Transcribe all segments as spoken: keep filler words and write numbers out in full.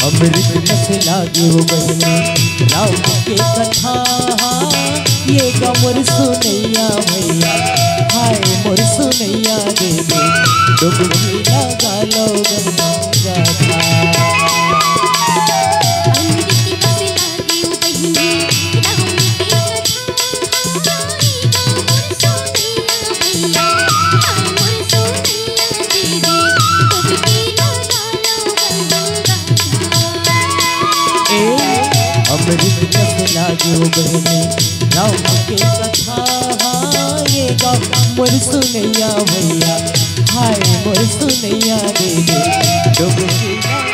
अमृत कस लागे हो बहिनी राम के कथा। ये गा मोर सुनैया भैया, हाय मोर सुनैया दे दे, डुबकी लगा लो गंगा धार। अमृत कस लागे हो बहिनी राम के कथा। ए, अमृत कस लागो बहिनी राम के कथा। ये गा मोर सुनैया भैया, हाय मोर सुनैया दे दे, डुबकी लगा।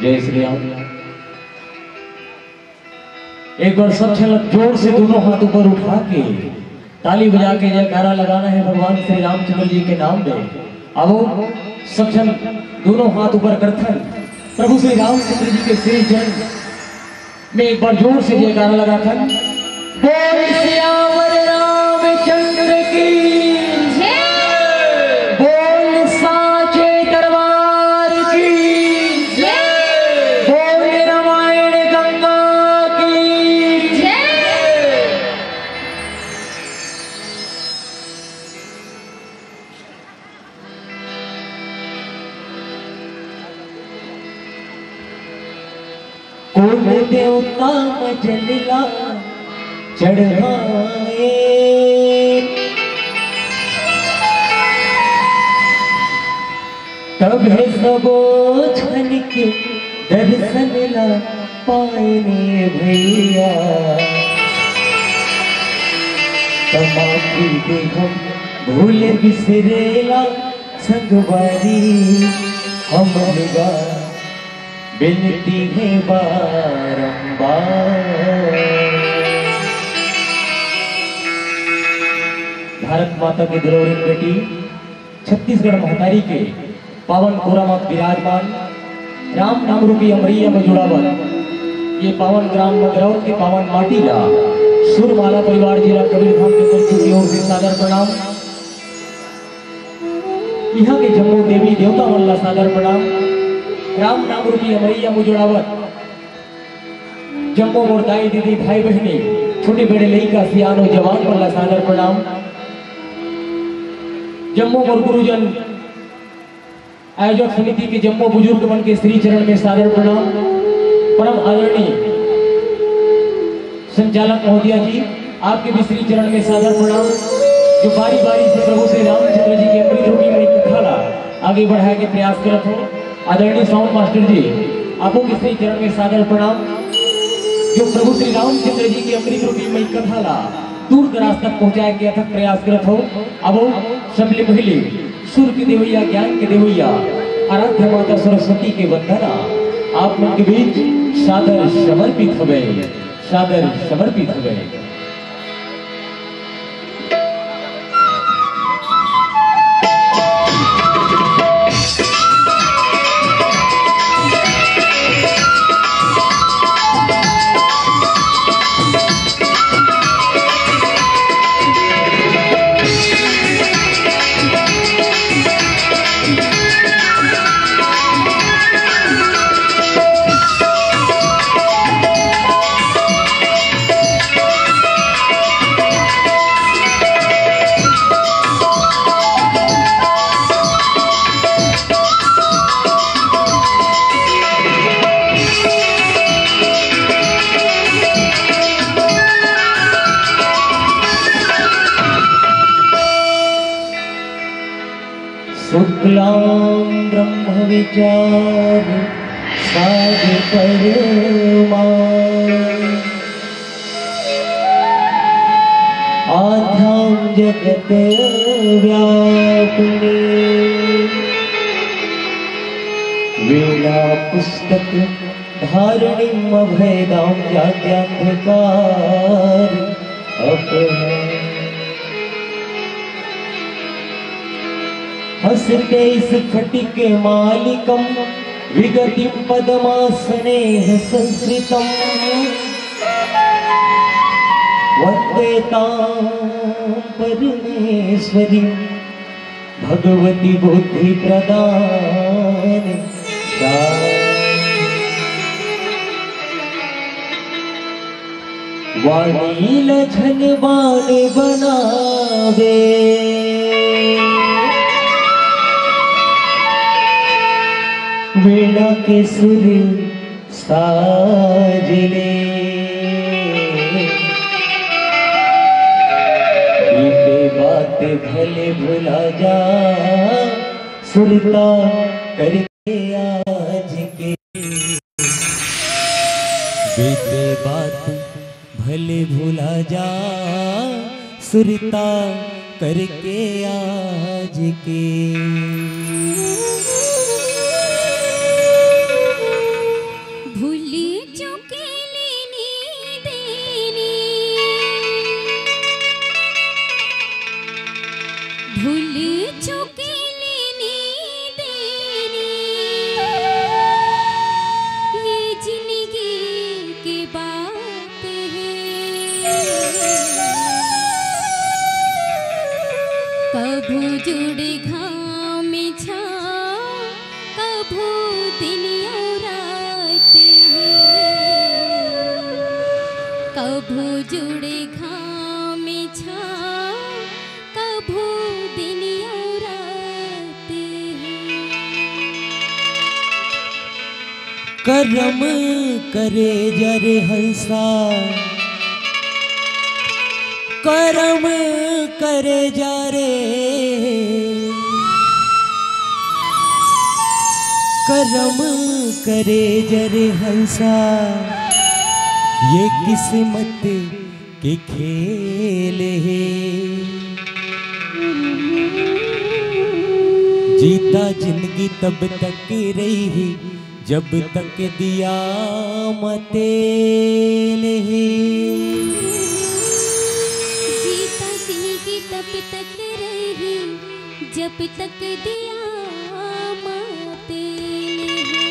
जय श्री राम। एक बार सब झन जोर से दोनों हाथ ऊपर उठा के ताली बजा के जयकारा लगाना है भगवान श्री रामचंद्र जी के नाम में। अब सब झन दोनों हाथ ऊपर करथन, प्रभु श्री रामचंद्र जी के श्री चरण में एक बार जोर से जयकारा लगाथन। बोल सियावर रामचंद्र की जय। बोल साचे दरबार की जय। बोल रामायण गंगा की जय। कोन देवता म जलला चढ़ाए, तभे सबो झन के दर्शन ला पाए ने भैया। त माफी दे हम भूल बिसरेला संगवारी, हमन गा बिनती हे बारंबार। भारत माता के दुलारिन बेटी, छत्तीसगढ़ महतारी के पावन कोरा म विराजमान राम नाम रूपी अमरैया म जुड़ावत ये पावन ग्राम मगरौत के पावन माटी ला सुरमाला परिवार जिला कबीरधाम के तरफ की ओर से सादर प्रणाम। इहाँ के जम्मो देवी देवता मन ला सादर प्रणाम। राम नाम रूपी अमरैया म जुड़ावत जम्मो मोर दाई दीदी भाई बहिनी, छोटे बड़े लइका सियान अउ जवान मन ला सादर प्रणाम। जम्मो मोर गुरुजन, आयोजक समिति के जम्मो बुजुर्ग मन के श्री चरण में सादर प्रणाम। परम आदरणीय संचालक महोदया जी, आपके भी श्री चरण में सादर प्रणाम, जो बारी बारी से प्रभु श्री रामचंद्र जी के अमृत रूपी मई कथा ला आगे बढ़ाए के प्रयास करत हो। आदरणीय साउंड मास्टर जी, आपो के श्री चरण में सादर प्रणाम, जो प्रभु श्री रामचंद्र जी के अमृत रूपी मई कथा ला दूर दराज तक पहुंचाए के अथक प्रयास करत हो। अब सबले पहले सुर के देवैया, ज्ञान के देवैया, आराध्य माता सरस्वती के वंदना आप मन के बीच सादर समर्पित हवे, सादर समर्पित हवे। विचार साज परमा। आध्यां जगत व्यापिनी। वीणा पुस्तक धारिणीं अभयदां जाड्यान्धकार अपहा। हस्ते स्फटिकमालिकं विगतिं पद्मासने संस्थितम्। वन्दे तां परमेश्वरीं भगवती बुद्धि प्रदान। वाणी ल झन बान बनावे, वीणा के सुर साज ले। बीते बात भले भुला जा, सुरता करके आज के। बीते बात भले भुला जा, सुरता करके आज के। भूल चुके लेनी देनी, भूल चुके लेनी देनी, ये जिंदगी के बात है। कभू जुड़े घाम छाँव, कभू दिन अउ रात है। कभू जुड़े घाम छाँव, कभू दिन अउ रात है। करम करे जा रे हंसा, करम करे जा रे, करम करे जा रे हंसा, ये किस्मत के खेल हे। जीता जिंदगी तब तक रही, जब तक दिया म तेल हे। जीता जिंदगी तब तक रही, जब तक दिया म तेल हे।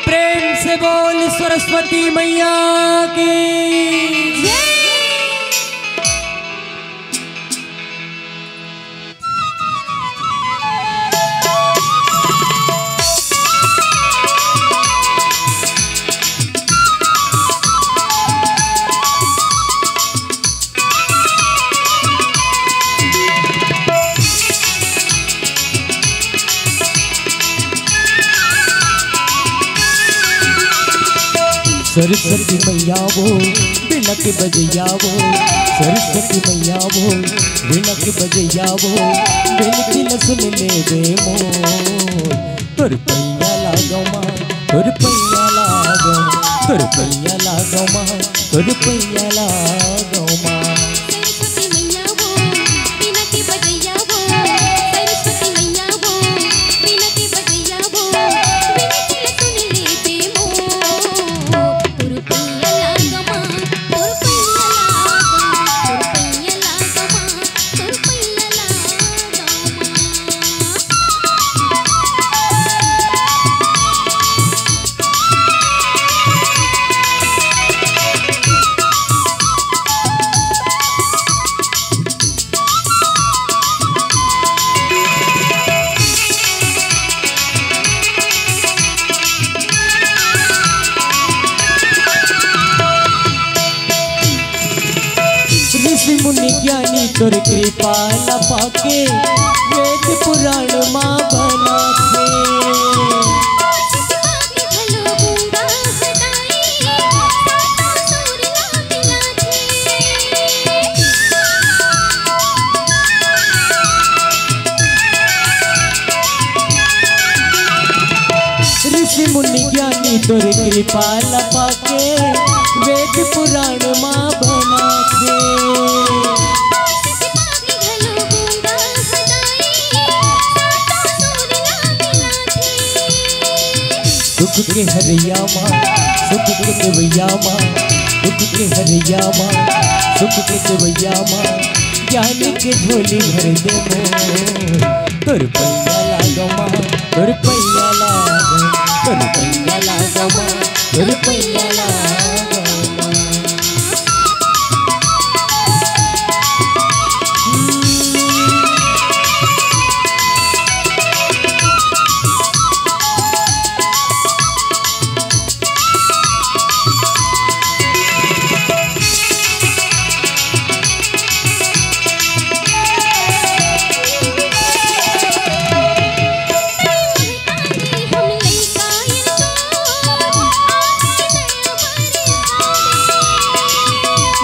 प्रेम से बोल सरस्वती मैया की। जय। सरस्वती मैया वो, वीणा के बजैया वो, सरस्वती मैया वो, वीणा के बजैया वो, बिनती ल सुन लेबे मोर। तोर पैया लागो माँ, तोर पैया लागो माँ, तोर पैया लागो माँ, तोर पैया लागो माँ। सरस्वती मैया वो, वीणा के बजैया वो, सरस्वती मैया वो, वीणा के बजैया वो, बिनती ल सुन लेबे मोर। तोर पैया लागो माँ, तोर पैया लागो माँ, तोर पैया लागो माँ, तोर पैया लागो माँ। ऋषि मुनि ज्ञानी तोर कृपा ल पाके, वेद पुराण मा बनाथे। मुनि ज्ञानी तोर कृपा ल पाके, वेद पुराण मा बनाथे। दुख के हरैया माँ, सुख के देवैया माँ, दुख के हरैया माँ, सुख के देवैया माँ, ज्ञान के झोली भर दे मोर। तोर पैया लागो माँ, तोर पैया लागो, तोर पैया लागो माँ, तोर पैया लागो माँ।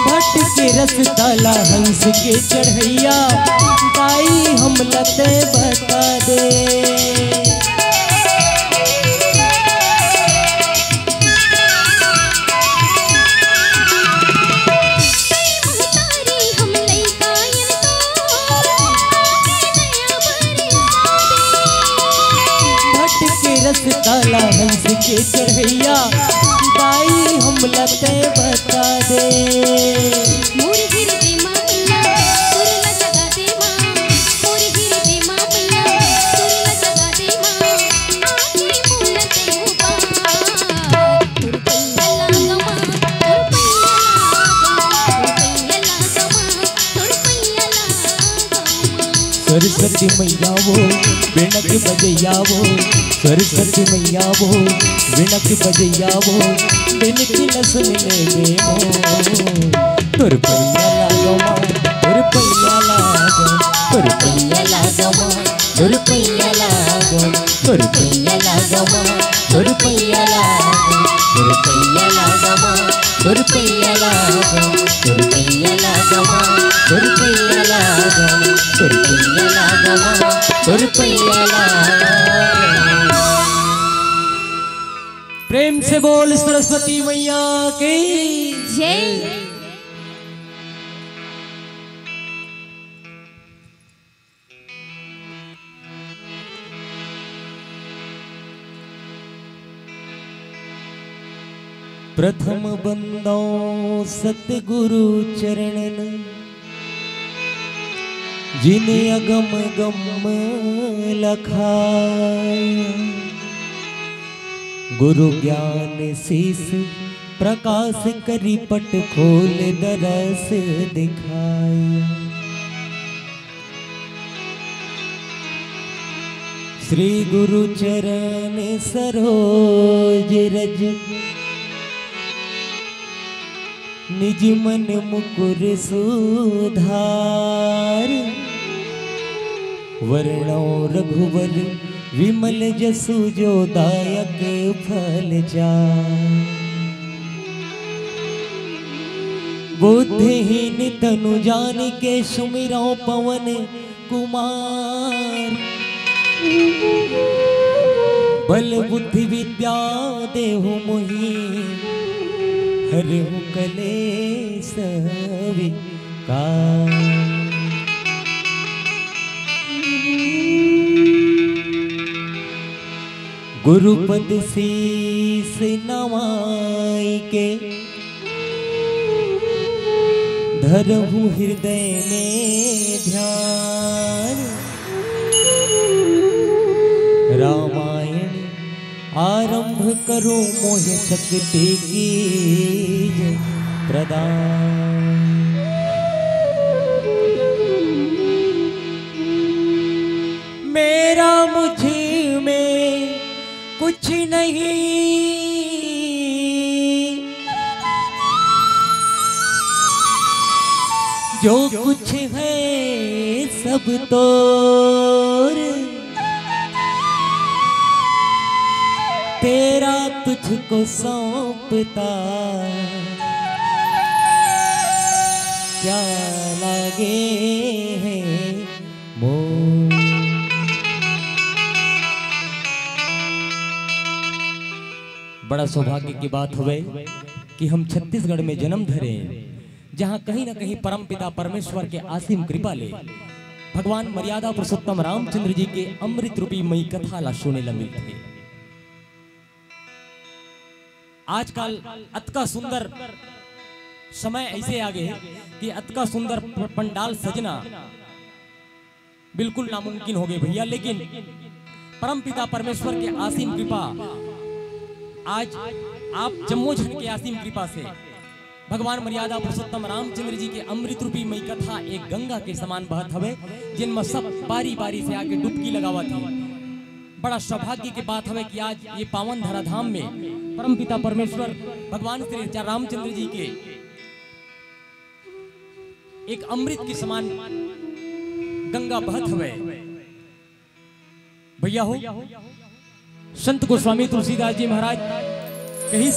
भट के रस्ता ला हंस के चढ़ैया, दाई हमला तैं बता दे। भट के रस्ता ला हंस के चढ़ैया, दाई हमला तैं बता दे। मोर हृदय मा मैया, तोर ला जगा दे माँ। मोर हृदय मा मैया, तोर ला जगा दे माँ। आके मोला तैं उबार। तोर पैया लागो माँ, तोर पैया लागो, तोर पैया लागो माँ, तोर पैया लागो माँ। सरस्वती मैया वो, वीणा के बजैया वो, सरस्वती मैया वो, वीणा के बजैया वो, बिनती ला सुन ले बे मोर। तोर पैया लागो माँ, तोर पैया लागो, तोर पैया लागो माँ, तोर पैया लागो, तोर पैया लागो माँ, तोर पैया लागो, तोर पैया लागो माँ, तोर पैया लागो, तोर पैया लागो माँ, तोर पैया लागो, तोर पैया लागो माँ, तोर पैया लागो। प्रेम से बोल सरस्वती मैया की जय। प्रथम बंदौं सतगुरु चरणन, जिन अगम गम लखाय। गुरु ज्ञान शीश प्रकाश करी, पट खोल दरस दिखाय। श्री गुरु चरण सरोज रज, निज मन मुकुर सुधार। वरणौ रघुवर विमल जसु, जो दायक फल चार। बुद्धिहीन तनु जानिके, सुमिरौ पवन कुमार। बल बुद्धि विद्या देहु मोहि, हरहु कलेस विकार। गुरुपद शीश नवाई के, धरहु हृदय में ध्यान। रामायण आरंभ करो, मोहे शक्ति कीज प्रदान। मेरा मुझ में कुछ नहीं, जो कुछ है सब तोर। तेरा तुझको सौंपता, क्या लागे है मोर। बड़ा सौभाग्य की बात हवे कि हम छत्तीसगढ़ में जन्म धरे, जहां कहीं ना कहीं परमपिता परमेश्वर के असीम कृपा ले भगवान मर्यादा पुरुषोत्तम रामचंद्र जी के अमृत रूपी मई कथा ला सुने ला मिलथे। आजकल अतका सुंदर समय ऐसे आ गए कि अतका सुंदर प-, पंडाल सजना बिल्कुल नामुमकिन हो गए भैया, लेकिन परमपिता परमेश्वर के असीम कृपा, आज आप जम्मो झन के असीम कृपा से भगवान मर्यादा पुरुषोत्तम रामचंद्र जी के अमृत रूपी मई कथा एक गंगा के समान बहत हवे, जिन म सब बारी बारी से आके डुबकी लगावत हे। बड़ा सौभाग्य के बात हवे कि आज ये पावन धराधाम में परमपिता परमेश्वर भगवान श्री रामचंद्र जी के एक अमृत के समान गंगा बहत हवे। भैया हो, संत गोस्वामी तुलसीदास जी महाराज कहिस,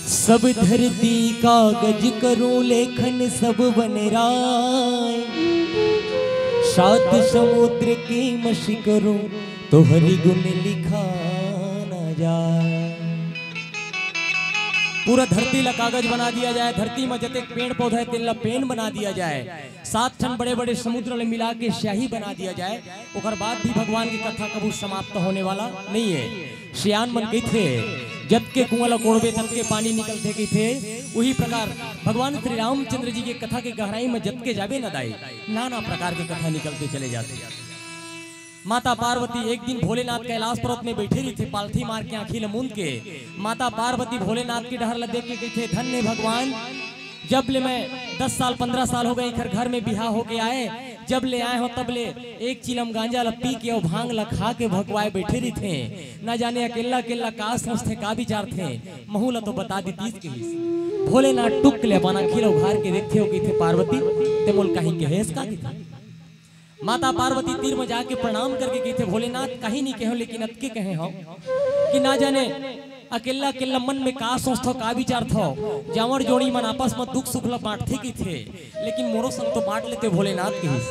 "सब धरती कागज करूं लेखन सब बनराय, सात समुद्र की मसी करूं तोहरी गुण लिखा ना जाए।" पूरा धरती ला कागज बना दिया जाए, धरती में जतेक पेड़ पौधा हे तेन ला पेन बना दिया जाए, सात ठन बड़े बड़े समुद्र ले मिला के स्याही बना दिया जाए, ओकर बाद भी भगवान की कथा कभू समाप्त होने वाला नहीं है। सियान मन कहिथे, "जतके कुआं ला कोड़बे ततके पानी निकलथे" कहिथे। उही प्रकार भगवान श्री रामचंद्र जी के कथा के गहराई में जतके जाबे न दाई, नाना प्रकार के कथा निकलते चले जाते। माता पार्वती एक दिन भोलेनाथ कैलाश पर्वत में बैठे रहिथे, पालथी मार के आंखी ल मूंद के। माता पार्वती भोलेनाथ के डहर ल देख के कहिथे, "धन्य भगवान, जब ले मैं दस साल, पन्द्रह साल हो गए एखर घर में बिहाव होके आए, जब ले आए हो तब ले एक चिलम गांजा ल पी के अउ भांग ल खा के भकवाए बैठे रहिथे। ना जाने अकेल्ला अकेल्ला का सोचथे, का विचारथे, महू ल तो बता देतिस" कहिस। भोलेनाथ टुक ले अपन आंखी ल उघार के देखथे अउ कहिथे, "पार्वती, ते मोल काहीं कहेस का?" कहिथे। माता पार्वती तीर म जाके प्रणाम करके कहिथे, "भोलेनाथ, काहीं नहीं कहेंव, लेकिन अतके कहे हंव कि ना जाने अकेल्ला अकेल्ला मन में का सोचथव, का विचारथव। जांवर जोड़ी मन आपस म दुख सुख ल बांटथे कहिथे, लेकिन मोरो संग तो बांट लेते भोलेनाथ" कहिस।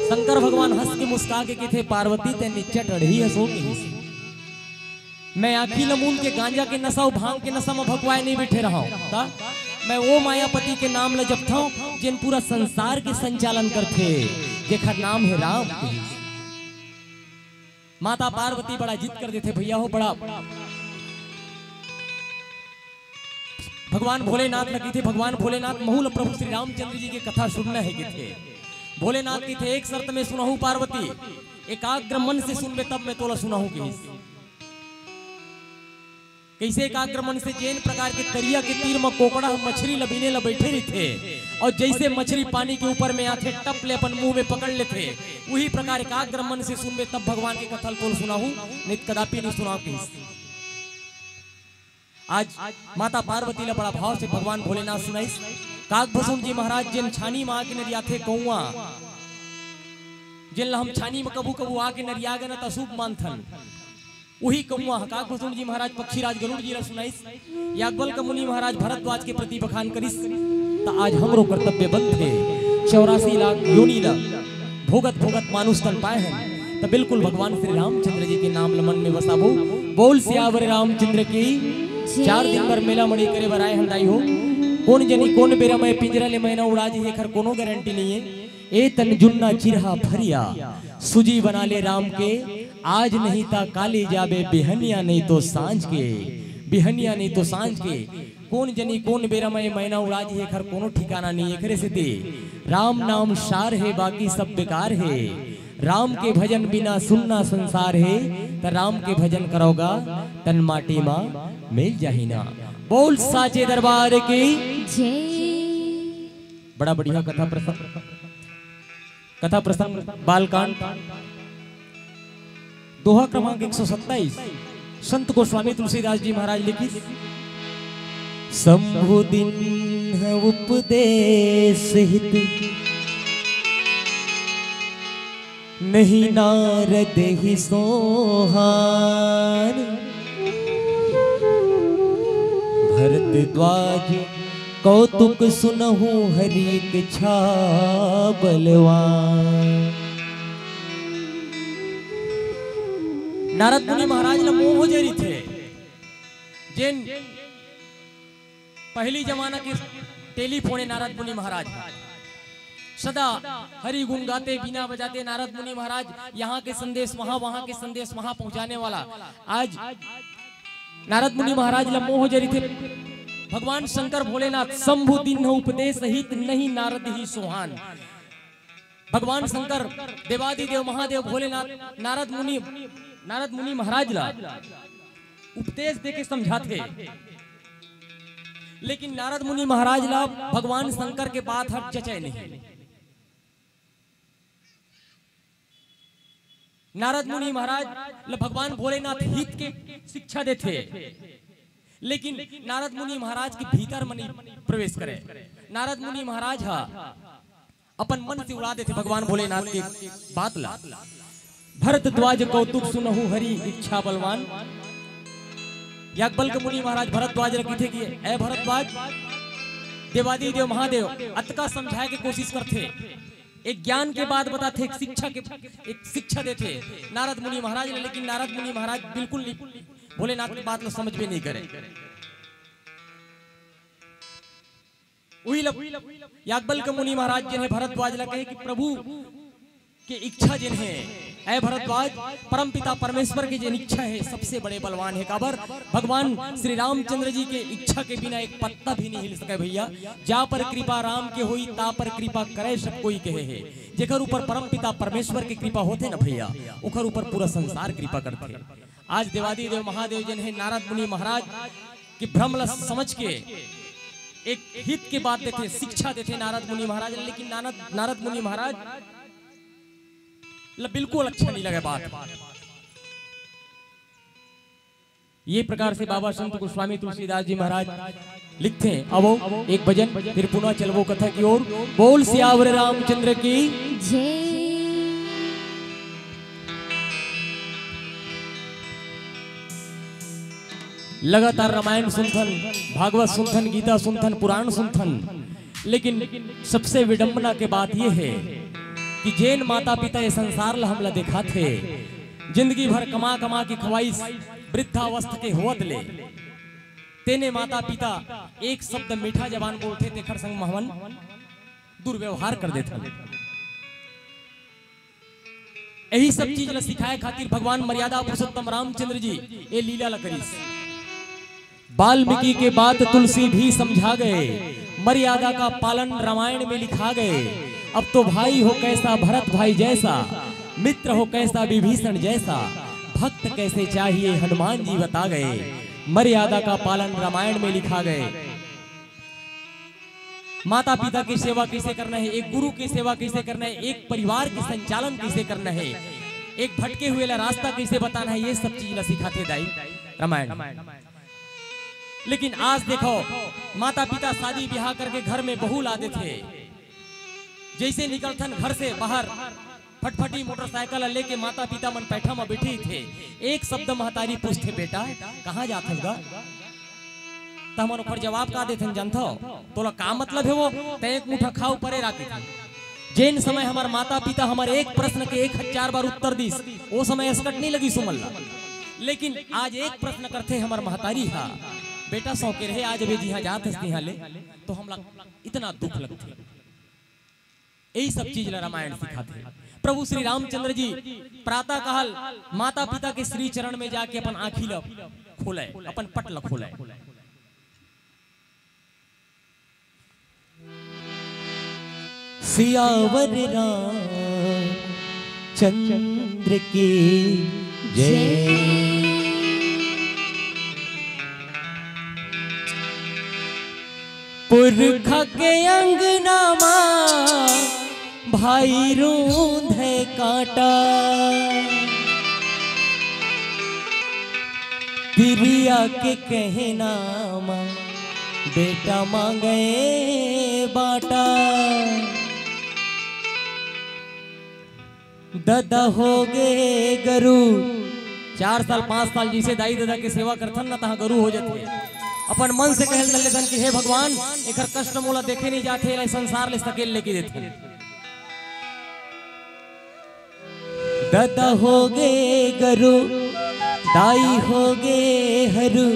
शंकर भगवान हंस के मुस्का के कहिथे, "पार्वती, ते निच्चट अड़ही हस ओ" कहिस। "मैं आंखी ल मूंद के गांजा के नशा अउ भांग के नशा म भकवाए नहीं बैठे रहंव, त मैं ओ मायापति के नाम ल जपथंव, जेन पूरा संसार के संचालन करथे, जेखर नाम हे राम" कहिस। माता पार्वती बड़ा जिद कर देथे भैया हो, बड़ा भगवान भोलेनाथ ल कहिथे, "भगवान भोलेनाथ, महू ल प्रभु श्री रामचंद्र जी के कथा सुनना हे" कहिथे। भोलेनाथ कहिथे, "एक शर्त में सुनहूं पार्वती, एकाग्र मन से सुनबे तब मैं तोला सुनहूं" कहिस। कइसे एकाग्र मन से? जेन प्रकार के तरिया के तीर म कोकड़ा ह मछरी ल बीने ल बइठे रहिथे, अउ जइसे मछरी पानी के ऊपर में आथे, टप ले अपन मुंह में पकड़ लेथे, उही प्रकार एकाग्र मन से सुनबे तब भगवान के कथा ल तोल सुनाहूं, नइ त कदापि नइ सुनाव कहिस। आज माता पार्वती ल बड़ा भाव से भगवान भोलेनाथ सुनाइस। काकभुसुंड जी महाराज जेन छानी म आके नरियाथे कौआ, जेन ल हम छानी म कभू-कभू आके नरिया गे न त अशुभ मानथन, उही कौआ ह काकभुसुंड जी महाराज पक्षीराज गरुड़ जी ल सुनाइस, याज्ञवल्क्य मुनि महाराज भरद्वाज के प्रति बखान करिस, त आज हमरो कर्तव्य बनथे चौरासी लाख योनि ल भोगत भोगत मानुष तन पाए हन, त बिल्कुल भगवान श्री रामचंद्र जी के नाम ल मन में बसाबो। बोल सियावर रामचंद्र की। चार दिन बर मेला मड़ई करे बर आए हन दाई हो। कोन जनी कोन बेरा में पिंजरा ले मैना उड़ा जी, एखर कोनो गारंटी नइ हे। ए तन जुन्ना चिरहा फरिया, सुजी बना ले राम के, आज नहीं ता काली जाबे, बिहनिया नहीं तो सांझ के, बिहनिया नहीं तो सांझ के। कोन जनी कोन बेरा में मैना उड़ा जी, एखर कोनो ठिकाना नइ हे। एकरे सेती राम नाम सार हे, बाकी सब बेकार हे। राम के भजन बिना सुन्ना संसार हे, त राम के भजन करव गा, तन माटी मा मिल जाही ना। बोल साचे दरबार की। जय। बड़ा बढ़िया कथा प्रसंग, कथा प्रसंग बालकांड दोहा क्रमांक एक सौ सत्ताईस, संत गोस्वामी तुलसीदास जी महाराज लिखिस, शंभु दीन्ह उपदेश हित, नहीं नारद ही सोहान। भरद्वाज कौतुक सुनहु हरि इच्छा बलवान। नारद मुनि महाराज ल मोह हो जे रहिथे, जेन पहली जमाना के टेलीफोन हे नारद मुनि महाराज। सदा हरि गुण गाते, बीना बजाते नारद मुनि महाराज, यहाँ के संदेश वहाँ, वहाँ के संदेश वहाँ पहुँचाने वाला। आज नारद मुनि महाराज ल मोह हो जे रहिथे, भगवान शंकर भोलेनाथ, शंभु दीन्ह उपदेश हित, नहीं नारद ही सोहान। भगवान शंकर, देवादिदेव महादेव भोलेनाथ नारद मुनि, नारद मुनि महाराज ला उपदेश देके समझाथे, लेकिन नारद मुनि महाराज ला भगवान शंकर के बात हर जचे नहीं। नारद मुनि महाराज ल भगवान भोलेनाथ हित के शिक्षा देथे, लेकिन नारद मुनि महाराज के भीतर म नइ प्रवेश करे। नारद मुनि महाराज ह अपन मन से उड़ा देथे भगवान भोलेनाथ के बात ला। भरद्वाज कौतुक सुनहु हरि इच्छा बलवान। याज्ञवल्क्य मुनि महाराज भरद्वाज ल कहिथे कि ए भरद्वाज, देवादिदेव महादेव अतका समझाए के कोशिश करथे, एक ज्ञान के बात बताथे, एक शिक्षा के, एक शिक्षा देथे नारद मुनि महाराज ल, लेकिन नारद मुनि महाराज बिल्कुल नहीं, भोलेनाथ के बात ल समझबे नहीं करे। उही ल याज्ञवल्क्य मुनि महाराज जेन हे भरद्वाज ल कहे कि प्रभु के इच्छा जेन हे, ए भरद्वाज, परमपिता परमेश्वर के जेन इच्छा हे, सबसे बड़े बलवान हे। काबर? भगवान श्री रामचंद्र जी के इच्छा के बिना एक पत्ता भी नहीं हिल सके भैया। जा पर कृपा राम के होई, ता पर कृपा करे सब कोई कहे हे। जेकर ऊपर परमपिता परमेश्वर के कृपा होथे ना भैया, ओकर ऊपर पूरा संसार कृपा करथे। आज देवादिदेव महादेव जेन हे नारद मुनि महाराज के भ्रम ल समझ के एक हित के बात देथे, शिक्षा देथे नारद मुनि महाराज, लेकिन नारद, नारद मुनि महाराज ल बिल्कुल अच्छा नहीं लगे बात। ये प्रकार से बाबा संत गोस्वामी तुलसीदास जी महाराज लिखथे। आवो एक भजन, फिर पुनः चलबो कथा की ओर। बोल सियावर रामचंद्र की। जय। लगातार रामायण सुनथन, भागवत सुनथन, गीता सुनथन, पुराण सुनथन, लेकिन सबसे विडंबना के बात ये हे कि जेन माता पिता ये संसार ला हमला देखाथे, जिंदगी भर कमा कमा के खवाइस, वृद्धावस्था के होवत ले तेने माता पिता एक शब्द मीठा जबान बोलथे, तेखर संग महवन दुर्व्यवहार कर देथन। यही सब चीज ला सिखाए खातिर भगवान मर्यादा पुरुषोत्तम रामचंद्र जी ये लीला ला करिस। वाल्मीकि के बात तुलसी भी समझा गए, मर्यादा का पालन रामायण में लिखा गए। अब तो भाई हो कैसा भरत भाई जैसा, मित्र हो कैसा विभीषण जैसा, भक्त कैसे चाहिए हनुमान जी बता गए। मर्यादा का पालन रामायण में लिखा गए। माता पिता की सेवा कैसे करना है, एक गुरु की सेवा कैसे करना है, एक परिवार की संचालन कैसे करना है, एक भटके हुए ला रास्ता कैसे बताना है, ये सब चीज ला सिखाथे दाई रामायण। लेकिन आज देखो, माता पिता शादी ब्याह करके घर में बहू ला देथे, जैसे निकलथन घर से बाहर, फटफटी मोटरसाइकिल ला लेके माता पिता मन पैठा म बैठे थे, एक शब्द महतारी पूछथे, "बेटा, कहाँ जात हस गा?" त हमन ओखर जवाब का देथन जानथव? "तोला का मतलब हे वो? तैं एक मुठा खा ऊपरे राख देथन।" जेन समय हमर माता पिता हमर एक प्रश्न के एक हजार बार उत्तर दिस, ओ समय असकट नहीं लगिस ओमन ला। लेकिन आज एक प्रश्न करथे हमर महतारी हा, "बेटा सौके रहे, आज अबे जिहाँ जात हस तिहाँ ले," तो हमला इतना दुख लगथे। यही सब चीज ला रामायण सिखाथे। प्रभु श्री रामचंद्र जी प्रातः काल माता पिता के श्री चरण में जाके अपन आँखी ला खोले, अपन पट ला खोले। सियावर रामचंद्र की जय। पुरखा के अंगना मा भाई रूंधे कांटा, तिरिया के कहना मा बेटा मांगे बाटा। ददा हो गे गरु। चार साल, पाँच साल जैसे दाई ददा के सेवा करथन ना, तहाँ गरु हो जाथे। अपन मन से कहल धर लेथन कि हे भगवान, एकर कष्ट मोला देखे नहीं जाथे, एला संसार ले सकेल लेके देथे। ददा हो गे गरु, दाई हो गे हरू,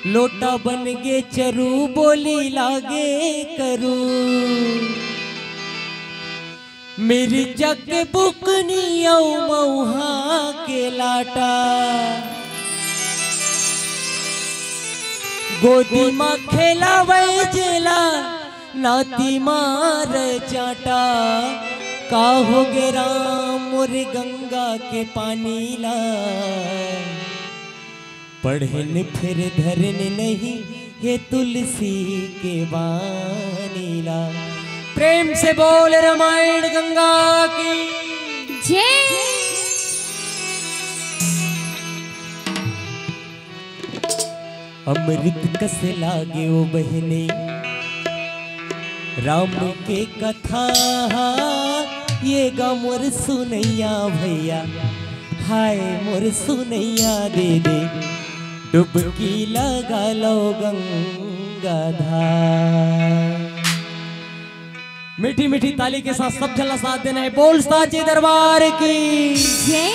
लोटा बन गे चरू, बोली लागे करू। मिर्जा के बुकनी अउ मउहा के लाटा, गोदी म खेलावय जेला, नाती मार चाटा। का हो गे राम मोर गंगा के पानी ला, पढ़ेन फेर धरेन नहीं हे तुलसी के बानी ला। प्रेम से बोल रामायण गंगा की जय। अमृत कस लागे ओ बहिनी राम के कथा हा, ये गा मोर सुनैया भैया, हाय मोर सुनैया दे दे, डुबकी लगा लो गंगा धार। मीठी मीठी ताली के साथ सब झन ला साथ देना है। बोल साचे दरबार की जय।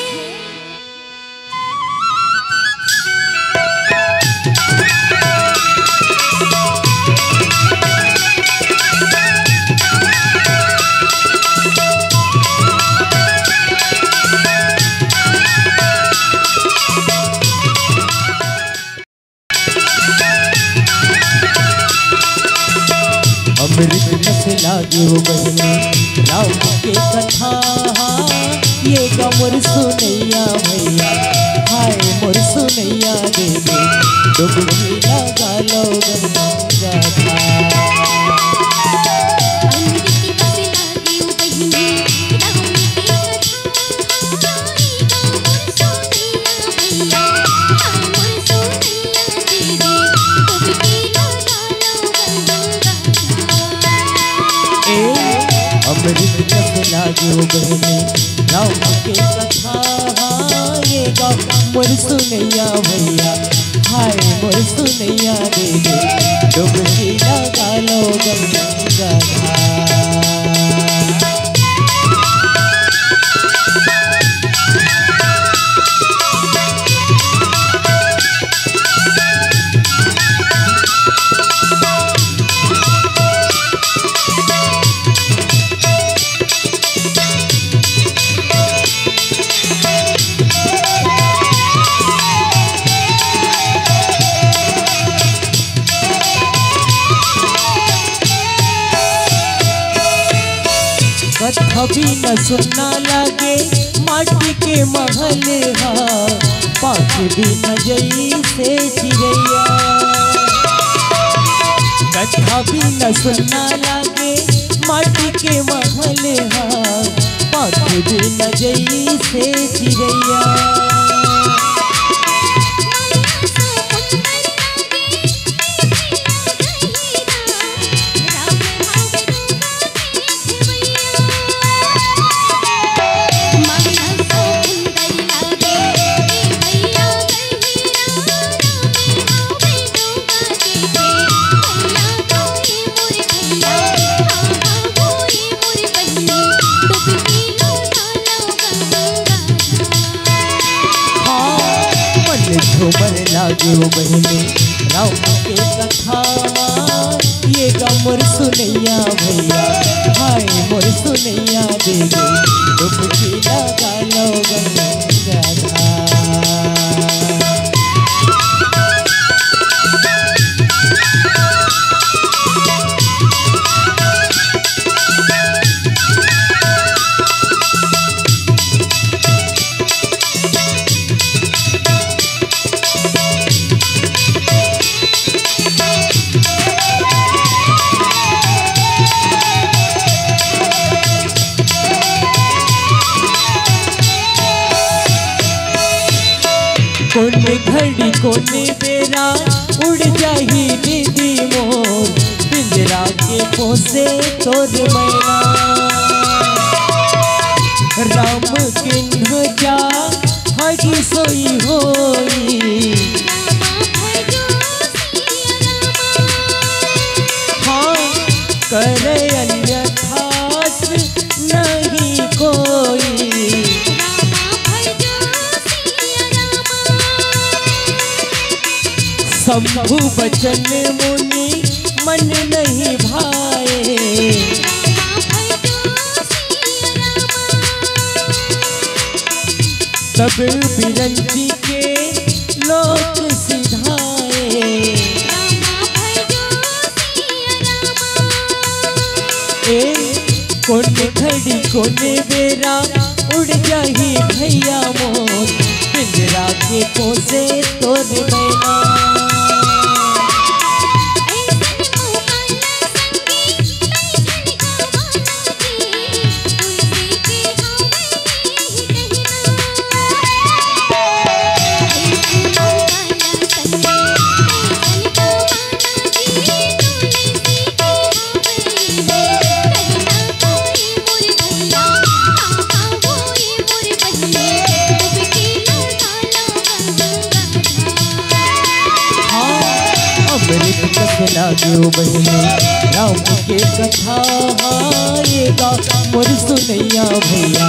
अमृत कस लागे ओ बहिनी राम के कथा, ये गा मोर सुनैया भैया, हाय मोर सुनैया दे दे, डुबकी लगा लो गंगा धार। अमृत कस लागे ओ बहिनी राम के कथा, ए, अमृत कस लागे ओ बहिनी राम के कथा, ये गा मोर सुनैया भैया, हाय मोर सुनैया दे दे, डुबकी लगा लो गंगा धार। कथा बिना सुन्ना लागे माटी के महल हा, पाँख बिना जइसे चिरैया। कथा बिना सुन्ना लागे माटी के महल हा, पाँख बिना जइसे चिरैया। हाँ, मन झूमर लागे ओ बहिनी राम के कथा मा, ये गा मोर सुनैया भैया, हाय मोर सुनैया दे दे, डुबकी लगा लो गंगा धार। कोन घड़ी कोन बेरा उड़ जाही दीदी मोर, पिंजरा के पोसे तोर मैना। राम किन्ह जा हगी सोई होई। हाँ, करे अन्यथा नहीं कोई। शंभु बचन मुनि मन नहीं भाए। तब बिरंची के लोक सिधाए। ए, कोन घड़ी कोन बेरा उड़ जाही भैया मोर, पिंजरा के पोसे तोर मैना। हाँ, अमृत कस लाग्यो बहिनी, राम के कथा। हाय गा मोर सुनैया भैया,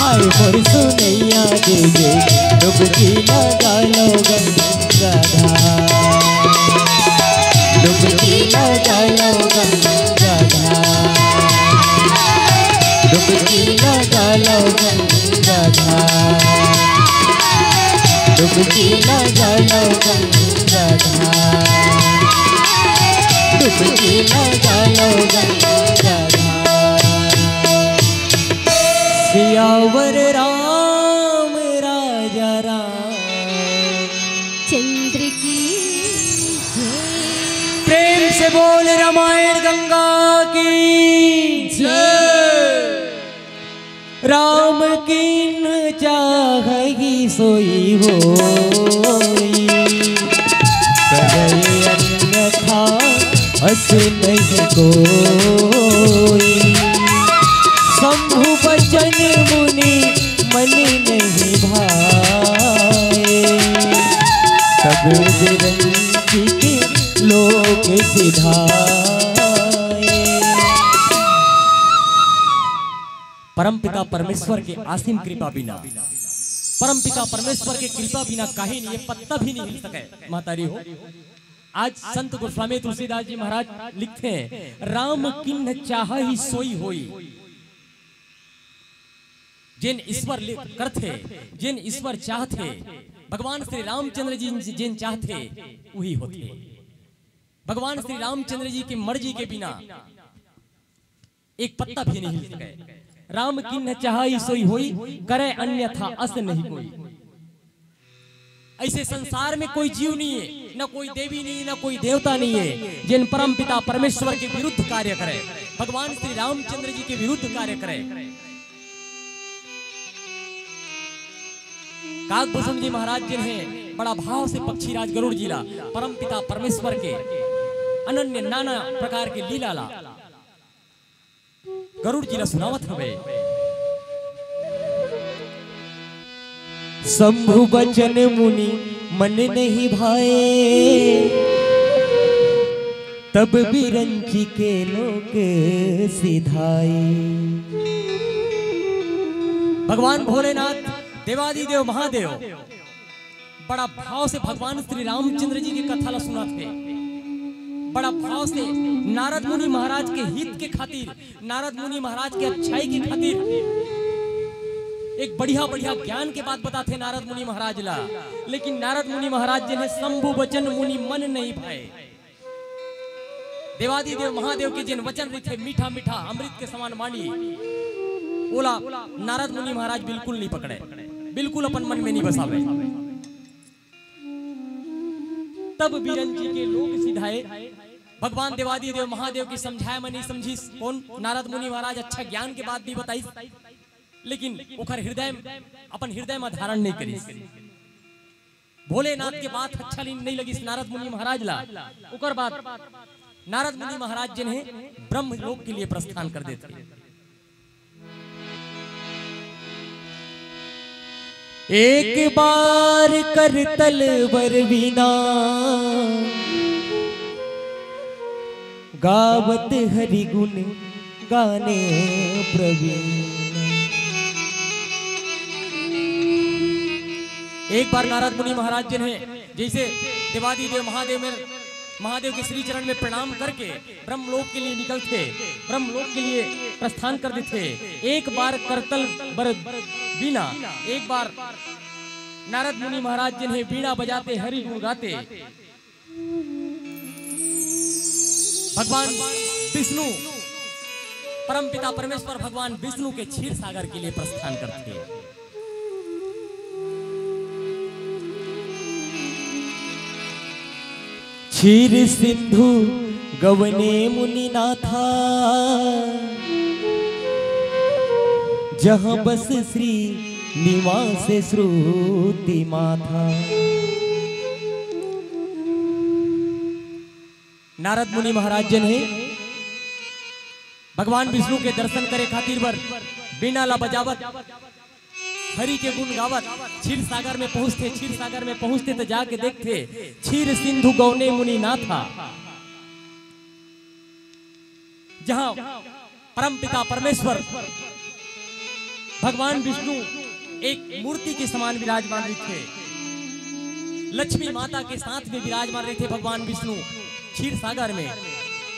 हाय मोर सुनैया दीदी, डुबकी लगा लो गंगा धार, डुबकी लगा लो गंगा धार, डुबकी लगा लो गंगा धार, डुबकी लगा लो गंगा धार, डुबकी लगा लो गंगा धार। सियावर राम राजा राम चंद्र की जय। प्रेम से बोल रामायण गंगा की जय। राम किन्ह चाहहि सोई होई, करे अन्यथा अस नहीं कोई। शंभु बचन मुनि मन नहीं भाए, तब बिरंचित लोक सिधाए। परमपिता परमेश्वर के असीम कृपा बिना, परमपिता परमेश्वर के कृपा बिना कहीं नहीं, ये पत्ता भी नहीं हिल सके। महतारी हो, आज संत गोस्वामी तुलसीदास जी महाराज लिखथे, "राम किन्ह चाहहि सोई होई।" जेन ईश्वर ले करथे, जेन ईश्वर चाहथे, भगवान श्री रामचंद्र जी जेन चाहथे, वही होथे। भगवान श्री रामचंद्र जी की मर्जी के बिना एक पत्ता भी नहीं हिल सके। "राम किन्ह चाहहि सोई होई, करे अन्यथा अस नहीं कोई।" ऐसे संसार में कोई जीव नहीं है, ना कोई देवी नहीं, ना कोई देवता नहीं है, जेन परम पिता परमेश्वर के विरुद्ध कार्य करे, भगवान श्री रामचंद्र जी के विरुद्ध कार्य करे। काकभूषण जी महाराज जेन हे, बड़ा भाव से पक्षीराज गरुड़ जी ला, परम पिता परमेश्वर के अनन्य नाना प्रकार के लीला ला गरुड़ जी ला सुनावत हवे। शंभु बचन मुनि मन नहीं भाए, तब बिरंची के लोक सिधाए। भगवान भोलेनाथ, देवादिदेव महादेव बड़ा भाव से भगवान श्री रामचंद्र जी की कथा ला सुनाथे। बड़ा भाव से नारद मुनि महाराज के हित के खातिर, नारद मुनि महाराज के अच्छाई के खातिर एक बढ़िया बढ़िया ज्ञान के बात बताथे नारद मुनि महाराज ला। लेकिन नारद मुनि महाराज जेन हे, शंभु बचन मुनि मन नहीं भाए। देवादिदेव महादेव के जेन वचन रहिथे मीठा मीठा अमृत के समान वाणी, ओला नारद मुनि महाराज बिल्कुल नहीं पकड़े, बिल्कुल अपन मन में नहीं बसावे। तब बिरंची के लोक सिधाए। भगवान देवादिदेव महादेव के समझाए म नहीं समझिस कोन? नारद मुनि महाराज अच्छा ज्ञान के बात भी बताइस, लेकिन ओखर हृदय, अपन हृदय में धारण नहीं करिस। भोलेनाथ के बात अच्छा नहीं, नहीं लगिस नारद मुनि महाराज ला। ओकर बाद नारद मुनि महाराज जेन हे, ब्रह्म लोक के लिए प्रस्थान कर देथे। एक बार करतल बर बीना, गावत हरि गुण गाने प्रवीण। एक बार नारद मुनि महाराज जेन हे, जैसे देवादिदेव महादेव में, महादेव के श्री चरण में प्रणाम करके ब्रह्मलोक के लिए निकलथे, ब्रह्मलोक के लिए प्रस्थान कर देथे। एक बार करतल बर बीना, एक बार नारद मुनि महाराज जिन्हें बीना बजाते हरि गुण गाते, भगवान विष्णु, परमपिता परमेश्वर भगवान विष्णु के क्षीर सागर के लिए प्रस्थान करथे। क्षीर सिंधु गवने मुनिनाथा, जहाँ बस श्री निवास श्रुति माथा। नारद मुनि महाराज जन हे भगवान विष्णु के दर्शन करे खातिर बर बीना ला बजावत, हरि के गुण गावत क्षीर सागर में पहुंचथे। क्षीर सागर में पहुंचथे त जाके देखथे क्षीर सिंधु गौने मुनि नाथा, जहां परमपिता परमेश्वर भगवान विष्णु एक मूर्ति के समान विराजमान रहिथे। लक्ष्मी माता के साथ में विराजमान रहिथे भगवान विष्णु। क्षीर सागर में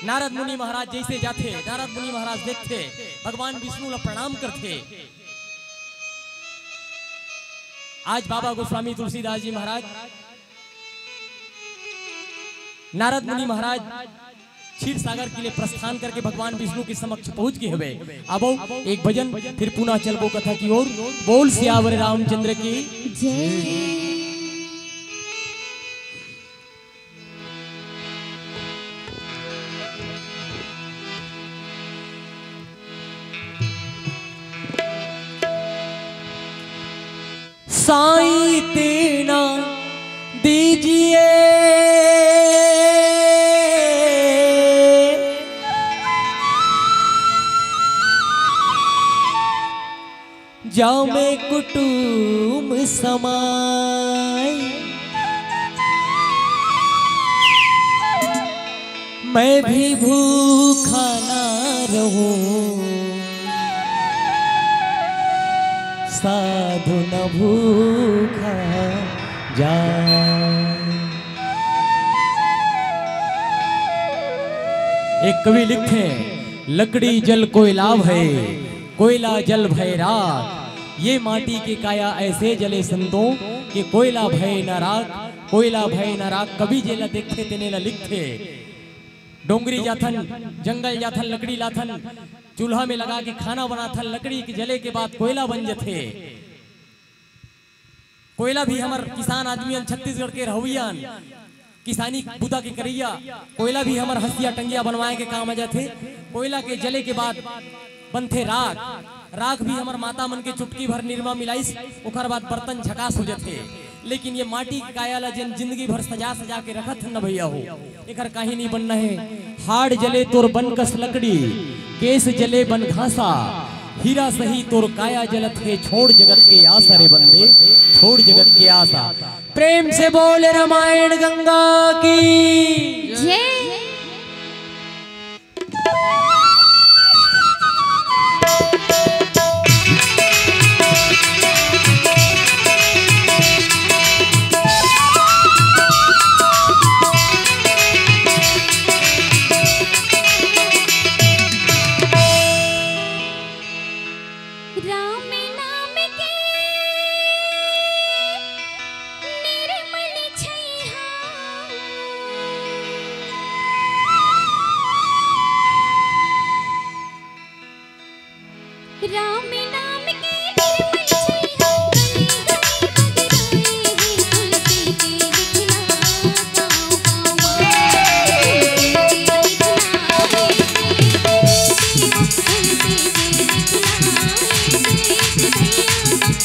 नारद मुनि महाराज जैसे जाथे, नारद मुनि महाराज देखथे, भगवान विष्णु ला प्रणाम करथे। आज बाबा गोस्वामी तुलसीदास जी महाराज, नारद मुनि महाराज क्षीर सागर के लिए प्रस्थान करके भगवान विष्णु के समक्ष पहुंच गए हवे। अब एक भजन, फिर पुनः चलबो कथा की ओर। बोल सियावर रामचंद्र की। जय। साईं तेना दीजिए, जामे कुटुम समाए, मैं भी भूखा ना रहूं, साधु न भूखा जाए। एक कवि लिखथे, लकड़ी जल कोयला भय, कोयला जल भय राख। ये माटी के काया ऐसे जले संतों, कि कोयला भय न राख, कोयला भय न राख। कवि जेला देखथे तेने ला लिखथे। डोंगरी जाथन, जंगल जाथन, लकड़ी लाथन, चूल्हा में लगा के खाना बनाथन, लकड़ी के जले के बाद कोयला बन जथे। कोयला भी हमर किसान आदमी अन, छत्तीसगढ़ के रहवइया अन, किसानी बुता के करइया, कोयला भी हमर हंसिया टंगिया बनवाए के काम आ जाथे। कोयला के जले के बाद बनथे राख। राख भी हमर माता मन के चुटकी भर निरमा मिलाइस, ओकर बाद बर्तन झकास हो जाथे। लेकिन ये माटी के काया ला जेन जिंदगी भर सजा सजा के रखत हन न भैया हो, एकर काहीं नहीं बनना हे। हाड़ जले तोर बन कस लकड़ी, केस जले बन घासा, हीरा सही तोर काया जलत हे, छोड़ जगत के आसा रे बंदे, छोड़ जगत के आसा। प्रेम से बोल रामायण गंगा की। जय। राम नाम के निर्मल छैहा। राम नाम के निर्मल छैहा, गली गली बदनाए हे, तुलसी के लिखना गाँव गाँव माँ। तुलसी के लिखना हे, तुलसी के लिखना हे, भैया।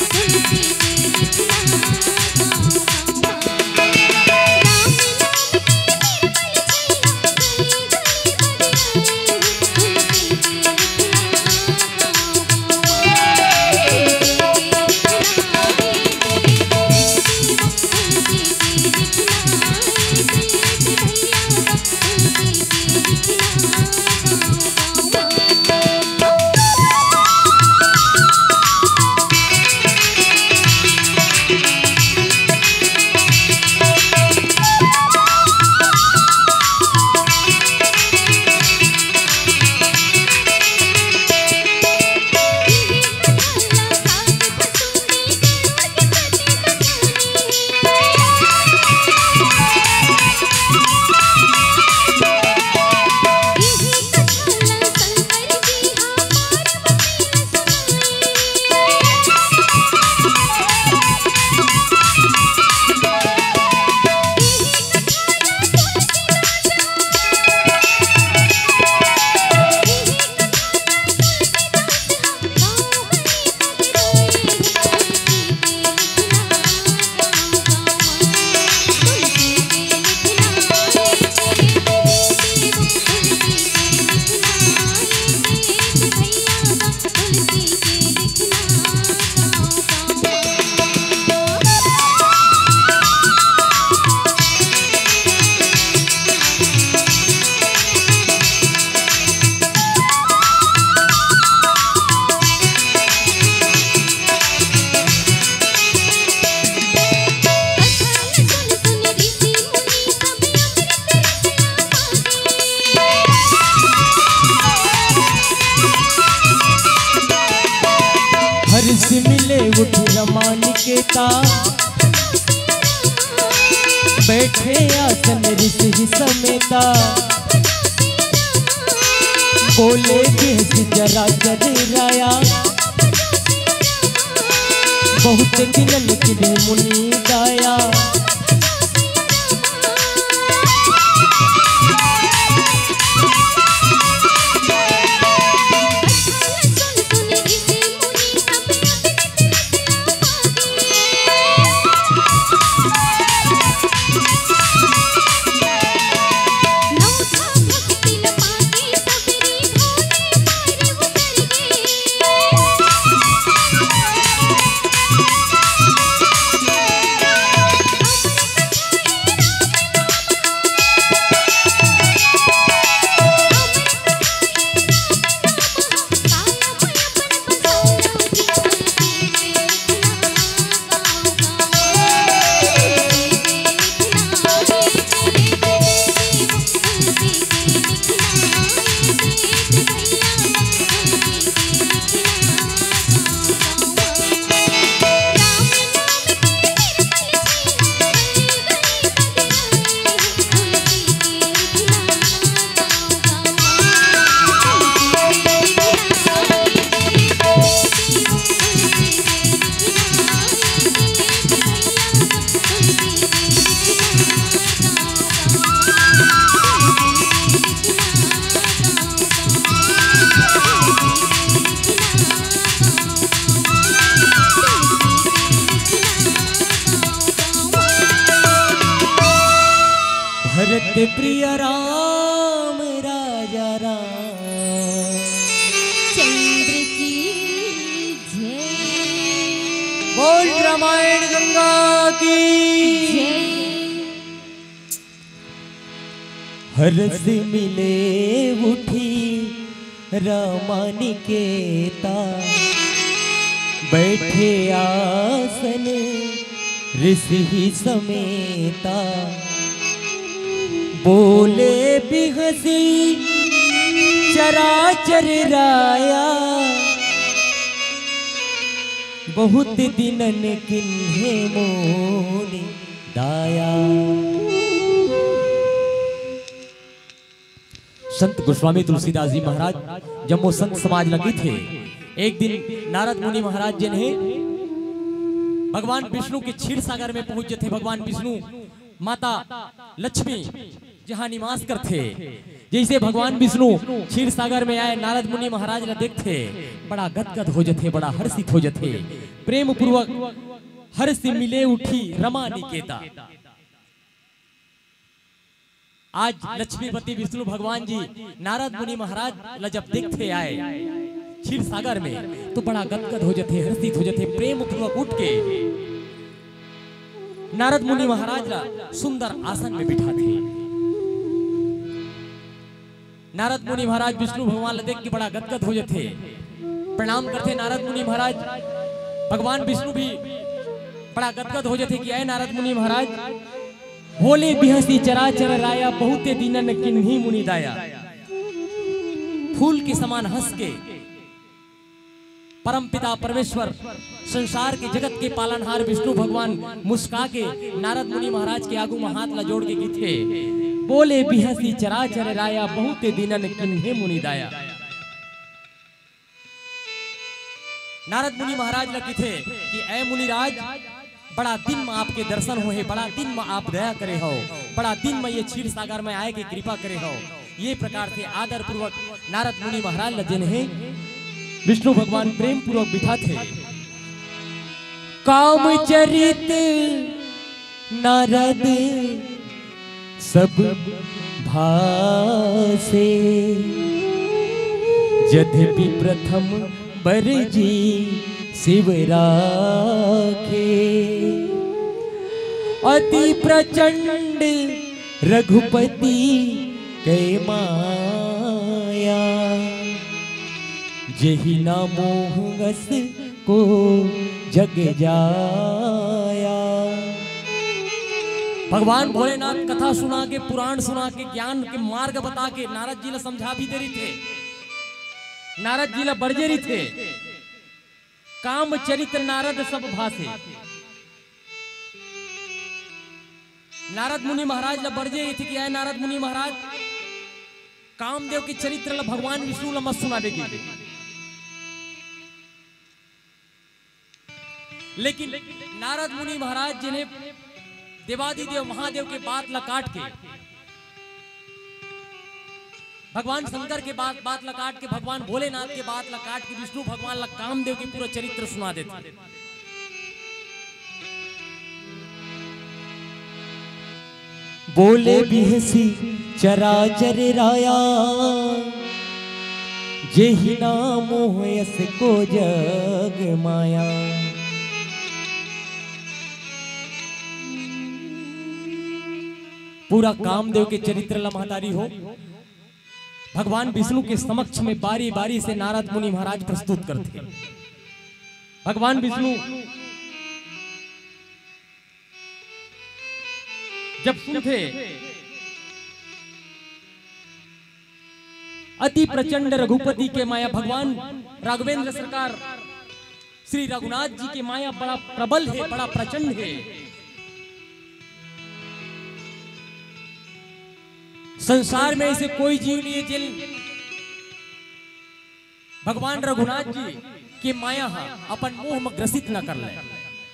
हरस मिले उठी रमा निकेता, बैठे आसन ऋषि समेता। बोले बिहसी चराचर राया, बहुत दिनन किन्हीं मुनि दाया। भरत प्रिय राम राजा राम। चंद्र की जय। बोल रामायण गंगा की। जय। हरस मिले उठी रमानिकेता, बैठे आसन ऋषि समेता। बोले बिहसी चराचर राया, बहुत दिनन किन्हे मोनी दाया। संत गोस्वामी तुलसीदास जी महाराज जम्मो संत समाज ल कहिथे, एक दिन नारद मुनि महाराज जेन हे भगवान विष्णु के क्षीर सागर में पहुंच जथे। भगवान विष्णु माता लक्ष्मी जहां निवास करथे, जैसे भगवान विष्णु क्षीर सागर में आए, नारद मुनि महाराज ल देखथे, बड़ा गदगद हो जथे, बड़ा हर्षित हो जथे। प्रेम पूर्वक हर्ष मिले उठी रमा निकेता। आज लक्ष्मीपति विष्णु भगवान जी नारद मुनि महाराज ला जब देखथे आए क्षीर सागर में, तो बड़ा गदगद हो जथे, हर्षित हो जथे, प्रेम पूर्वक उठ के नारद मुनि महाराज ला सुंदर आसन में बिठाथे। नारद मुनि महाराज विष्णु भगवान ला देख के बड़ा गदगद हो जथे, प्रणाम करथे नारद मुनि महाराज। भगवान विष्णु भी बड़ा गदगद हो जथे कि आए नारद मुनि महाराज, बोले बिहसी चराचर राया, बहुते दीनन किन्ही मुनि दाया। फूल के समान हंस के परमपिता परमेश्वर, संसार के जगत के पालनहार विष्णु भगवान मुस्का के नारद मुनि महाराज के आगू म हाथ ला जोड़ के कहिथे, बोले बिहसी चराचर राया, बहुते दीनन किन्हे मुनि दाया। नारद मुनि महाराज ला कहिथे कि ऐ मुनिराज, बड़ा दिन म आपके दर्शन होहे, बड़ा दिन म आप दया करे हव, बड़ा दिन म ये क्षीर सागर में आए के कृपा करे हव। ये प्रकार से आदर पूर्वक नारद मुनि महाराज ला जेन हे विष्णु भगवान प्रेम पूर्वक बिठाथे। काम चरित नारद सब भासे, यद्यपि प्रथम बर जी शिव राखे। अति प्रचंड रघुपति कै माया, जेहि ना मोह अस को जग जाया। भगवान भोलेनाथ कथा सुना के, पुराण सुना के, ज्ञान के मार्ग बता के नारद जी ला समझा भी दे रहिथे, नारद जी ला बरजे रहिथे। काम चरित्र नारद सब भाषे। नारद मुनि महाराज ला बरजे रहिथे कि आय नारद मुनि महाराज, कामदेव के चरित्र ला भगवान विष्णु ला मत सुनाबे कहिके। लेकिन नारद मुनि महाराज जी ने देवादिदेव महादेव के बात ला काट के, भगवान शंकर के बात, बात ला काट के, भगवान भोलेनाथ के बात ला काट के विष्णु भगवान ला कामदेव के पूरा चरित्र सुना देथे। बोले बिहसी चराचर राया, जेहि नाम मोह यस को जग माया। पूरा कामदेव के चरित्र ला महतारी हो भगवान विष्णु के समक्ष में बारी बारी से नारद मुनि महाराज प्रस्तुत करथे। भगवान विष्णु जब सुनथे, अति प्रचंड रघुपति के माया, भगवान राघवेंद्र सरकार श्री रघुनाथ जी के माया बड़ा प्रबल हे, बड़ा प्रचंड हे। संसार में ऐसे कोई जीव नहीं है जिन भगवान रघुनाथ जी के माया हा अपन मोह में ग्रसित न कर ले।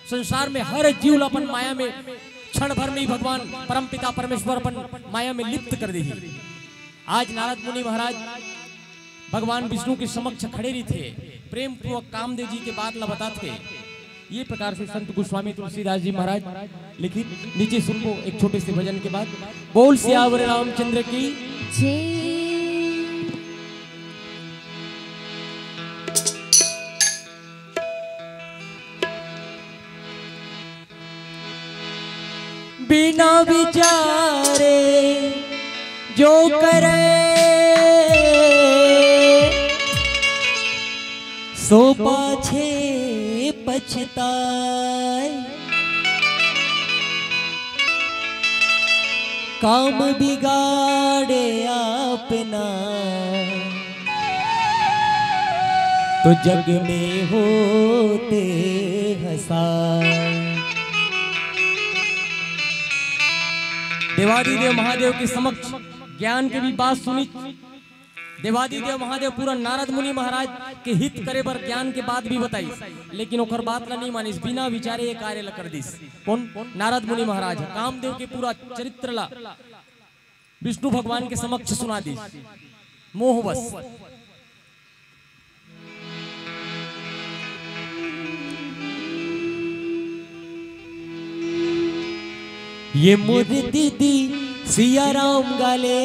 संसार में हर जीव ला अपन माया में क्षण भर में ही भगवान परमपिता परमेश्वर अपन माया में लिप्त कर देही। आज नारद मुनि महाराज भगवान विष्णु के समक्ष खड़े रहिथे, प्रेम पूर्वक कामदेव जी के बात ला बताथे। ये प्रकार से संत गोस्वामी तुलसीदास जी महाराज लिखित नीचे सुनबो एक छोटे से भजन के बाद। बोल सियावर रामचंद्र की जय। बिना विचारे जो करे सो पाछे पछताए। काम बिगाड़े अपना तो जग में होते हंसाए। देवादिदेव महादेव के समक्ष ज्ञान के भी बात सुनी। देवादिदेव महादेव पूरा नारद मुनि महाराज के हित करे बर ज्ञान के बात भी बताई, लेकिन ओकर बात ला नहीं मानिस, बिना विचारे ये कार्य ला कर दिस। कौन? नारद मुनि महाराज कामदेव के पूरा चरित्र ला विष्णु भगवान के समक्ष सुना दिस मोहवश। ये मोर दीदी सिया राम गाले,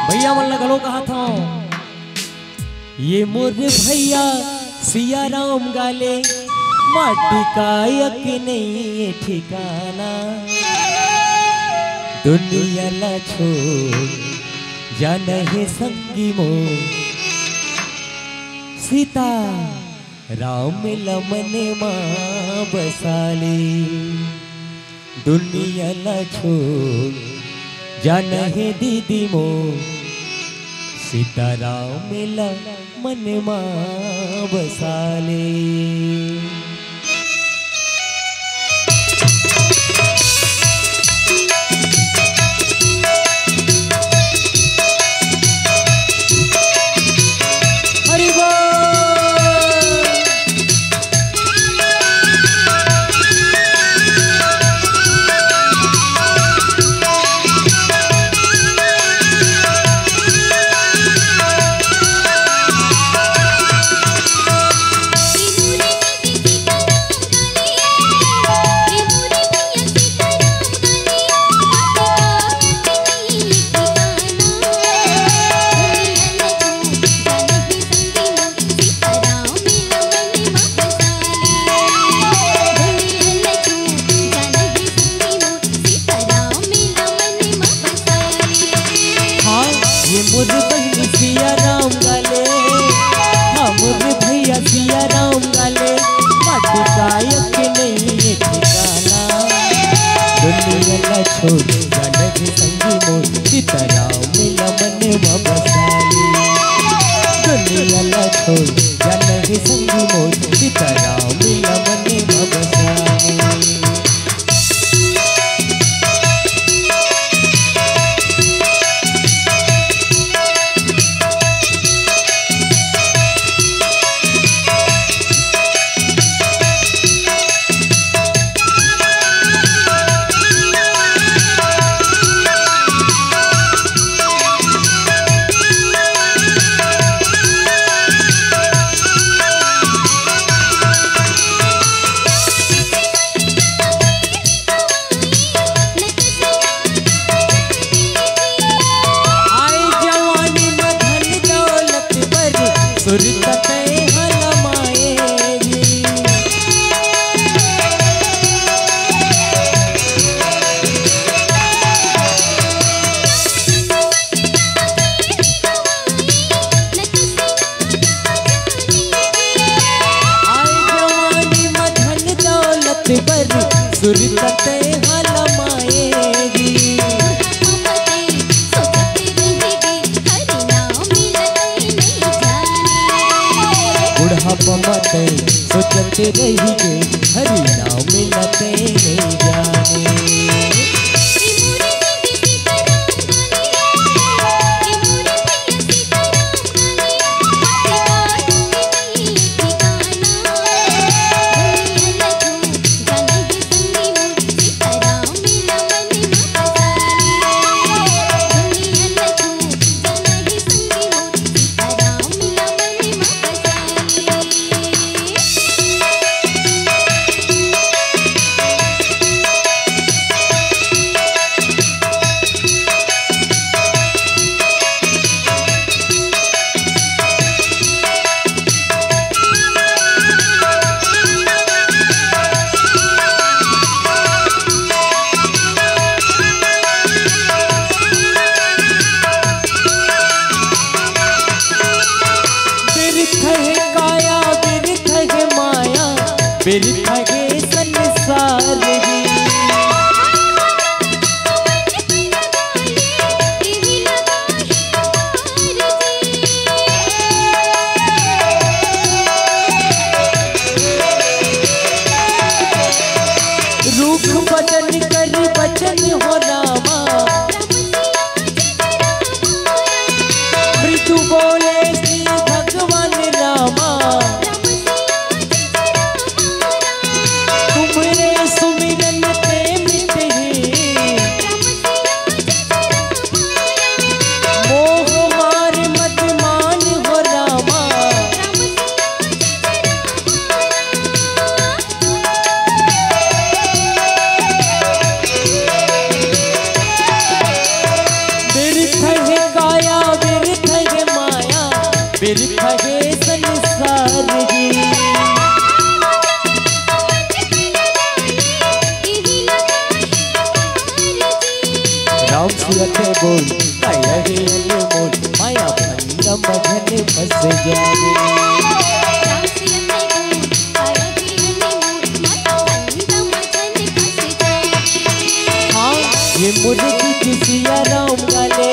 भैया मन ला घलो कहा था, ये मोर भैया सिया राम गाले, माटी का एक नहीं ठिकाना। दुनिया ला छोड़ जाना हे संगी मोर, सीता राम ला मन मा बसाले। दुनिया ला छोड़ जाना हे दीदी मोर, सीता राम ला मन मा बसाले। हरि बोल। हाँ, ये मोर बहिनी सिया राम गाले, हाँ, मोर भैया सिया राम गाले, माटी का एक नहीं ठिकाना। दुनिया ला छोड़ जाना हे संगी मोर, सीता राम ला मन मा बसाले। दुनिया ला छोड़ जाना हे संगी सुरता तैं हा लमाए गे। बुढ़ापा म तैं सोचत रहिगे, हरि नाम ला तैं नइ जाने। बिरथ हे काया, बिरथ हे माया, बिरथ हे संसार ही। रूख बदन कर बचन हो रामा, मृदु बोले श्री भगवान रामा। तुम्हरे सुमिरन ते मिटही मोह मार मद मान हो रामा। बिरथ हे काया, बिरथ हे माया, बिरथ हे संसार ही। राम सिया के बोल, काया हे अनमोल, माया फंद मझन फंस जावे। हाँ, ये मोर दीदी सिया राम गाले,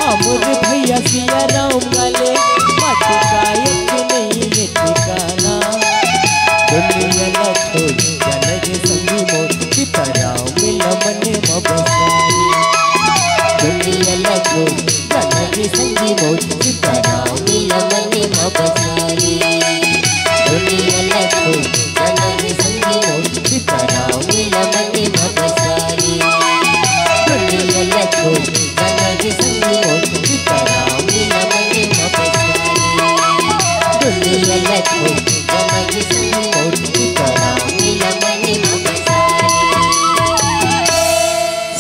हाँ, मोर भैया सिया राम गाले, मत गायक नहीं ये ठिकाना। दुनिया ला छोड़, जाना जे संगी मोर, सीताराम ला मन म बसाई। दुनिया ला छोड़, जाना जे संगी मोर, सीताराम ला मन म बसाई। दुनिया ला छोड़, जाना जे संगी मोर, सीताराम ला मन म बसाई। दुनिया ला छोड़, जाना जे संगी मोर, सीताराम ला मन म बसाई। दुनिया ला छोड़, जाना जे संगी मोर, सीताराम ला मन म बसाई।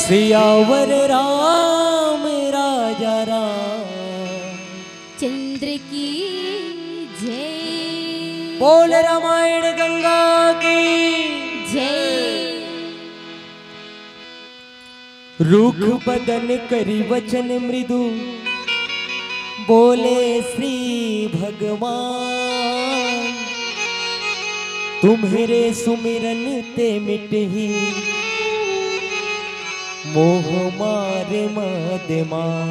सियावर राम राजा राम चंद्र की जय। बोल रामायण गंगा की जय। रूख बदन करी वचन मृदु बोले श्री भगवान। तुम्हरे सुमिरन ते मिटही मोह मार मद मान।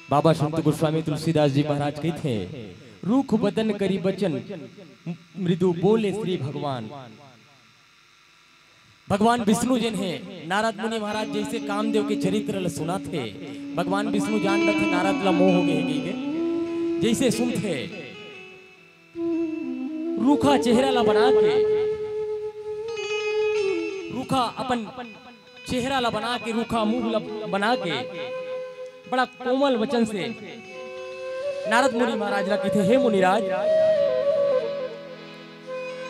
बाबा संत गोस्वामी तुलसीदास जी महाराज कहिथे, रूख बदन करी बचन, मृदु बोले श्री भगवान। भगवान विष्णु जेन हे, नारद मुनि महाराज जइसे कामदेव के चरित्र ल सुनाथे, भगवान विष्णु जान डरथे नारद ल मोह हो गे हे कहिके। जइसे सुनथे, रूखा चेहरा ला बना के, रूखा अपन चेहरा ला बना के, रूखा मुंह ला बना के, बड़ा कोमल वचन से नारद मुनि महाराज ला कहिथे, हे मुनिराज,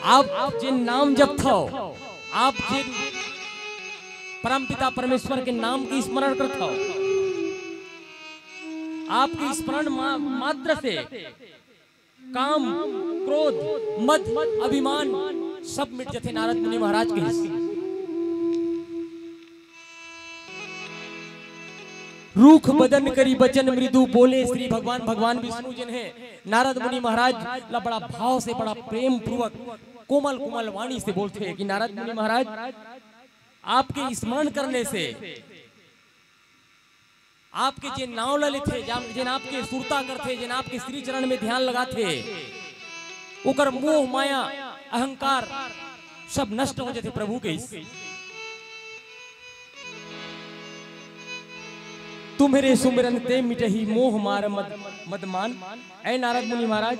आप जेन नाम जपथव, आप जेन परमपिता परमेश्वर के नाम के स्मरण करथव, आपके स्मरण मा-, मात्र से काम, क्रोध, मद, अभिमान सब मिट जथे। नारद मुनि महाराज कहिस, रूख बदन करी बचन मृदु बोले श्री भगवान, भगवान विष्णु जिन्हें नारद मुनि महाराज ला बड़ा भाव से, बड़ा प्रेम पूर्वक, कोमल कोमल वाणी से बोलथे कि नारद मुनि महाराज, आपके स्मरण करने से, आपके जे नाव ला लेथे, जा-, जेन आपके सुरता करथे, जेन आपके श्री चरण में ध्यान लगाथे, ओकर मोह माया, अहंकार सब नष्ट हो जाथे प्रभु के। तुम्हरे सुमिरन ते मिटही मोह मार मद, मदमान। ऐ नारद मुनि महाराज,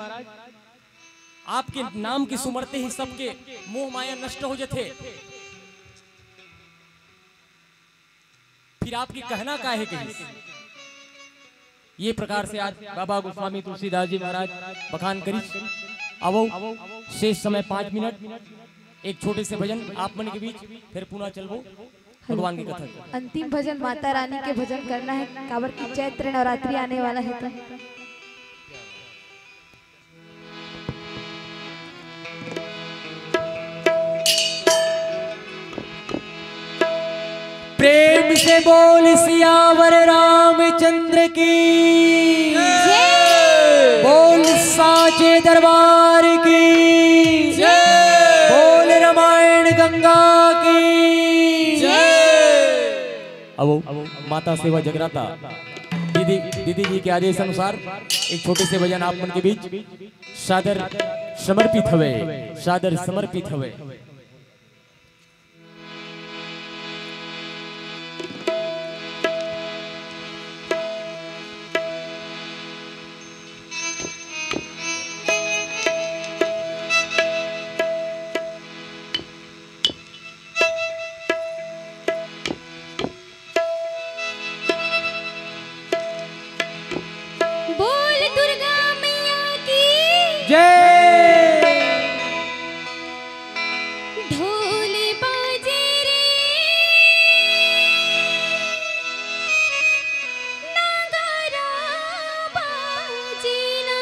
आपके नाम के सुमरते ही सबके मोह माया नष्ट हो जाथे। फिर आपके कहना का हे कहिस? ये प्रकार से आज बाबा गोस्वामी तुलसीदास जी महाराज बखान करिस। आवो, शेष समय पाँच मिनट, एक छोटे से भजन आप मन के बीच, फिर पुनः चलबो भगवान की कथा के। अंतिम भजन माता रानी के भजन करना है, काबर कि चैत्र नवरात्रि आने वाला है तो। प्रेम से बोल सियावर रामचंद्र की, बोल साचे दरबार की, बोल रामायण गंगा की। अब माता सेवा जगराता दीदी, दीदी जी के आदेश अनुसार एक छोटे से भजन आप मन के बीच सादर समर्पित हवे, सादर समर्पित हवे। बोल दुर्गा मैया की जय। ढोल बाजे रे, नगारा बाजे ना।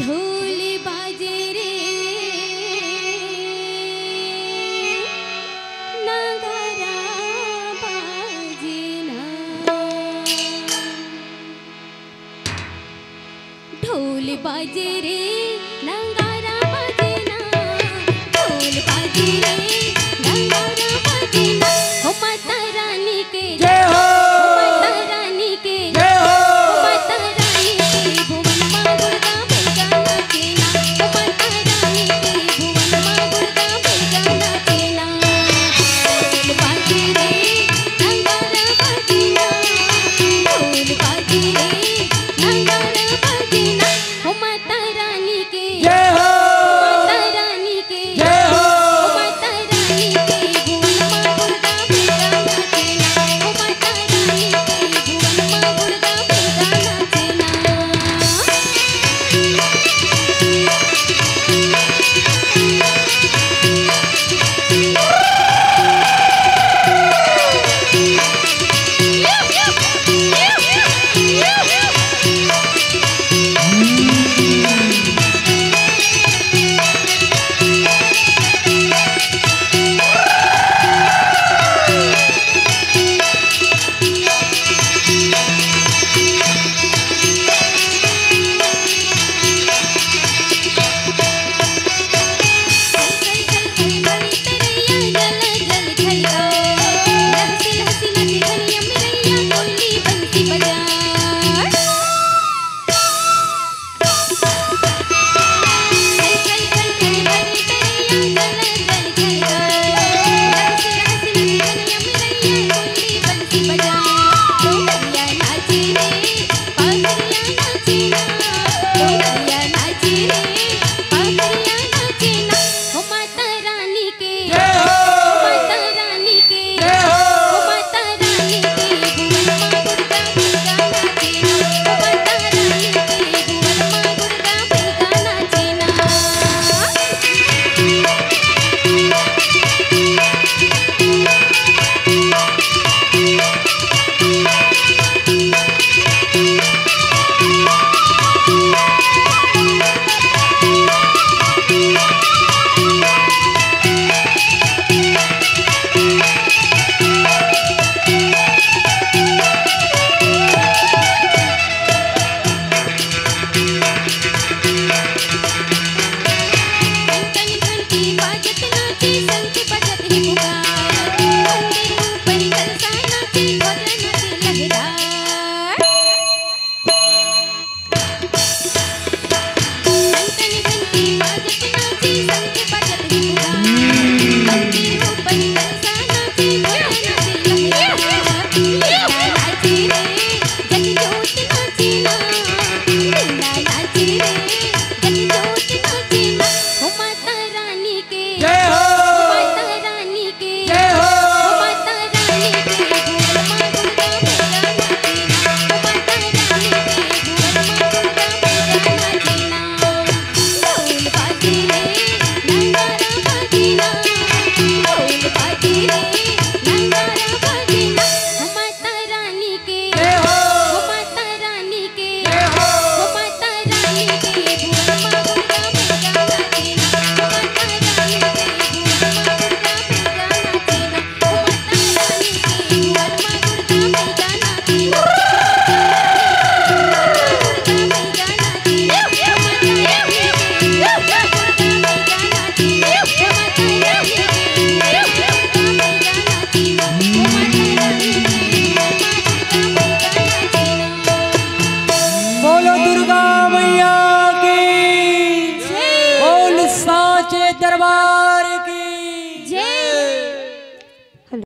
ढोल बाजे रे, नगारा बाजे ना। ढोल बाजे रे, नगारा बाजे ना। ढोल बाजे रे,